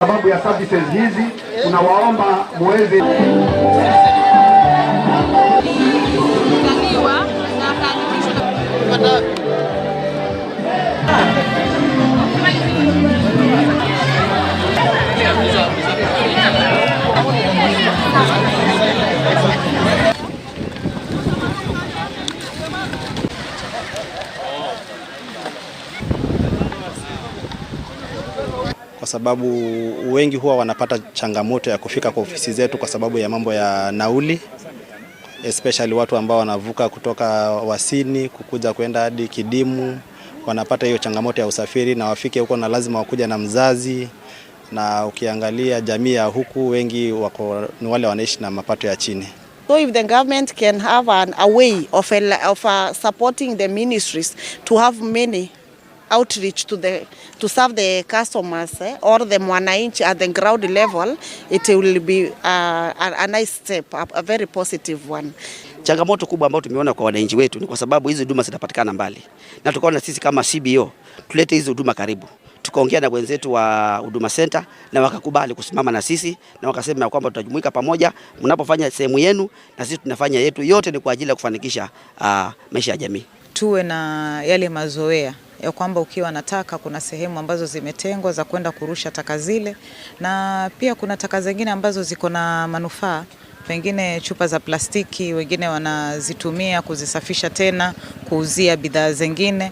Sababu ya services hizi, tunawaomba muweze Kuzaliwa na akaandikishwa. Kwa sababu wengi huwa wanapata changamoto ya kufika kwa ofisi zetu kwa sababu ya mambo ya nauli, especially watu ambao wanavuka kutoka Wasini kukuja kwenda hadi Kidimu wanapata hiyo changamoto ya usafiri, na wafike huko na lazima wakuja na mzazi, na ukiangalia jamii ya huku wengi wako ni wale wanaishi na mapato ya chini. So if the government can have a way of supporting the ministries to have many outreach to serve the customers or the mwananchi at the ground level, it will be a nice step, a very positive one. Changamoto kubwa ambayo tumeona kwa wananchi wetu ni kwa sababu hizi huduma zinapatikana mbali, na tukaona sisi kama CBO tulete hizi huduma karibu. Tukaongea na wenzetu wa Huduma Center na wakakubali kusimama na sisi na wakasema kwamba tutajumuika pamoja, mnapofanya sehemu yenu na sisi tunafanya yetu, yote ni kwa ajili ya kufanikisha maisha ya jamii. Tuwe na yale mazoea ya kwamba ukiwa na taka kuna sehemu ambazo zimetengwa za kwenda kurusha taka zile, na pia kuna taka zingine ambazo ziko na manufaa, pengine chupa za plastiki, wengine wanazitumia kuzisafisha tena kuuzia bidhaa zingine.